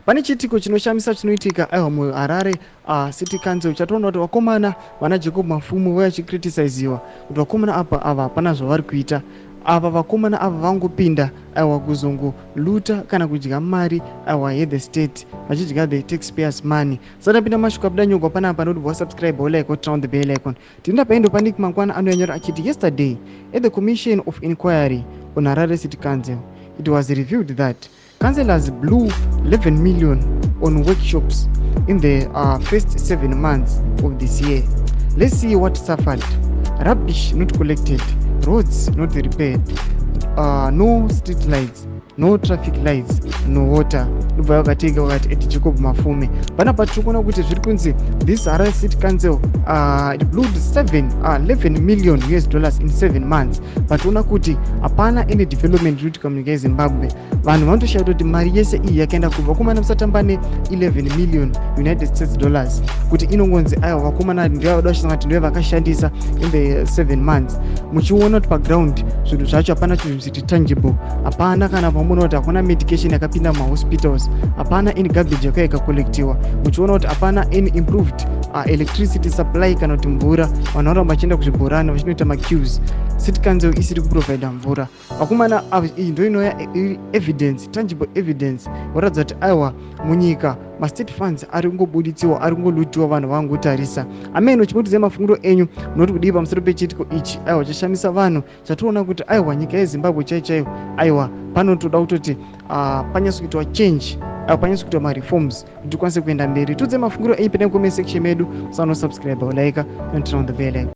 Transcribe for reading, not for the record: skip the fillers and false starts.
Pane chiitiko chinoshamisa chinoitika, aiwa, muHarare City Council. Chatoona kuti vakomana vana Jacob Mafumo vauya vachicriticiziwa kuti vakomana apa ava hapana zvavari kuita. Ava vakomana ava vangopinda, aiwa, kuzongoluta kana kudya mari, aiwa, yethe state, vachidya the taxpayers' money. Satapinda mashoko abuda nyogwa panapa, noti wasubscribe, wolike, woturn on the bell icon. Tinoenda paendo paNick Mangwana anoyanyora achiti, "Yesterday at the commission of inquiry on Harare City Council, it was revealed that councillors blew 11 million on workshops in the first 7 months of this year. Let's see what suffered. Rubbish not collected, roads not repaired, no street lights, no traffic lights, no water." Ndobva vakatega vakati @Jacob Mafume. Panapa tiri kuona kuti zviri kunzi this Harare City Council, it blew 7 11 million US dollars in 7 months, but toona kuti hapana any development iri kuitika munyika yeZimbabwe. Vanhu vanotoshaya kuti mari yese iyi yakaenda kubva. Vakomana, musatamba ne11 million United States dollars kuti inongonzi, aiwa, vakomana ndivo vada kushandisa, kuti ndivo vakashandisa in the 7 months, muchiona kuti paground zvinhu zvacho hapana chinhu zviri tangible. Hapana kana pamuona kuti hakuna medication yakapinda mumahospitals, hapana any garbage yakauya ikacollectiwa, muchiona kuti hapana any improved electricity supply kana kuti mvura. Vanhu vanoramba vachienda kuzvibhorani vachinoita maqueues, city council isiri kuprovida mvura. Vakomana, iyi ndo inoya evidence, tangible evidence voratidza kuti, aiwa, munyika mastate funds ari kungobuditsiwa, ari kungolootiwa, vanhu vangotarisa. Amen. Uchimutidzai mafungiro enyu, munoti kudii pamusoro pechiitiko ichi, aiwa, chashamisa vanhu, chatoona kuti, aiwa, nyika yeZimbabwe chaiyo chaiyo, aiwa, panotoda kutoti panyatsokuitwa change, aiwa, panyatsokuitwa mareforms kuti tikwanise kuenda mberi? Tiudzai mafungiro enyu pene comment section medu. Musanosubscribe, like and turn on the bell icon.